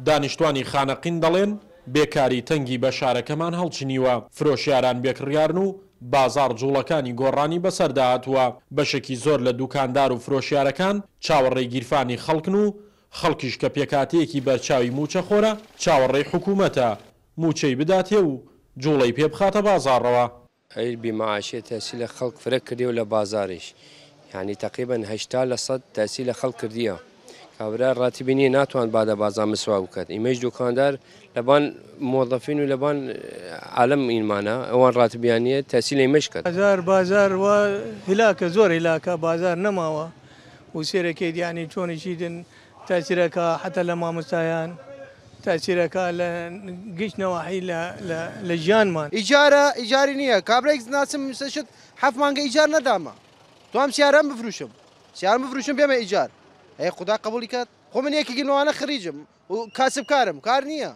دانیشتوانی خانەقین دەڵێن، بێکاری تەنگی بە شارەکەمان هەڵچنیوە، فرۆشیاران بێکڕیارن و بازاڕ جوڵەکانی گۆڕانی بەسەردا هاتووە، بەشێکی زۆر لە دوکاندار و فرۆشیارەکان چاوەڕێی گیرفانی خەڵکن و خەڵکیش کە پێکهاتەیەکی بەرچاوی مووچەخۆرە چاوەڕێی حکومەتە مووچەی بداتێ و جوڵەی پێ بخاتە بازاڕەوە. ئەی بی معاشیە تەئسیر لە خەڵک فرە کردیە و لە بازاریش یانی تەقریبەن 80% تەئسیر لە خەڵک کردیە کابرا ڕاتبی نیە ناتوان بادە بازار مسوا بکات ئیمەیش دوکاندار لەبان مۆزەفین و لەبان عالەم ئینمانە ئەوان ڕاتبیان نیە تەئسیر لە ئیمەش کەن. بازار بازار وا هیلاکە زۆر هیلاکە بازار نەماوە و سێرەکەیت یانی چۆنیشی دن تەئسیرەکا حەتا لە مامۆستایان تەئسیرەکا لە گشت نەواحی لە لە لە ژیانمان. ئیجارە ئیجاری نییە کابرایک ناسم شت حەف مانگە ئیجار نەدامە توام سیارەم بفروشم سیارم بفروشم بێمە ئیجار ئەی خودا قبولی کات خۆ من یەکێکی لەوانە خریجم و کاسبکارم کار نییە.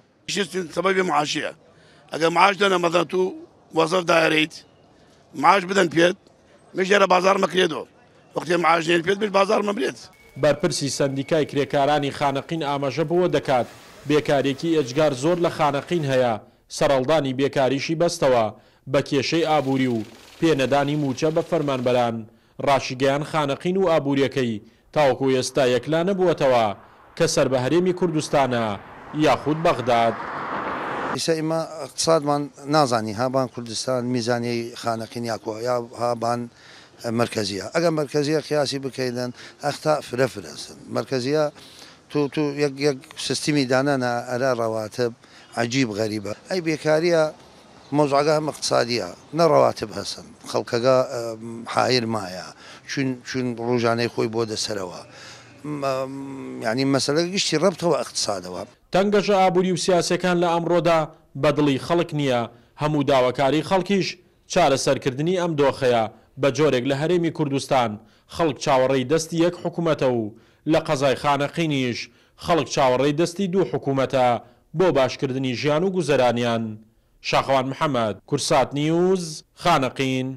سەبەبی معاشیە ئەگەر معاش دەنە مەزەن تو وەزەف دایرەیت معاش بدەن پێت مش لێرە بازاڕ مەکرێتەوە وەختێ معاش نێن پێت مش بازاڕ مەمرێت. بەرپرسی سەندیکای کرێکارانی خانەقین ئاماژە بەوە دەکات، بێکارییەکی ئێجگار زۆر لە خانەقین هەیە، سەرهەڵدانی بێکاریشی بەستەوە بە کێشەی ئابووری و پێ نەدانی مووچە بە فەرمانبەران، ڕاشیگەیاند خانەقین و ئابوورییەکەی تاوەکو ئێستا یەکلا نەبووەتەوە کە سەر بە هەرێمی کوردستانە یاخود بەغداد. ئیسە ئیمە ئقتسادمان نازانی ها بان کوردستان میزانیەی خانەقین یا کوە یا ها بان مەرکەزیە ئەگەر مەرکەزیە قیاسی بکەیدن ئەختا فرە فرەسن مەرکەزیە تو تو یەک یەک سستمی دانانە ئەرا ڕەواتب عەجیب غەریبە ئەی بێکاریە مەوزوعەگە هەم ئقتسادیە نە ڕەواتب هەسن خەڵکەگە حایر مایە چوین چوین ڕووژانەی خۆی بۆدە سەرەوە یانی مەسەلەگە گشتی ڕەبتە وە ئقتسادەوە. تەنگەژە ئابوری و سیاسیەکان لە ئەمڕۆدا بە دڵی خەڵک نییە، هەموو داواکاری خەڵکیش چارەسەرکردنی ئەم دۆخەیە، بە جۆرێک لە هەرێمی کوردستان خەڵک چاوەڕێی دەستی یەک حکومەتە و لە قەزای خانەقینیش خەڵک چاوەڕێی دەستی دوو حکومەتە بۆ باشکردنی ژیان و گوزەرانیان. شاخەوان محەمەد، کورسات نیوز، خانەقین.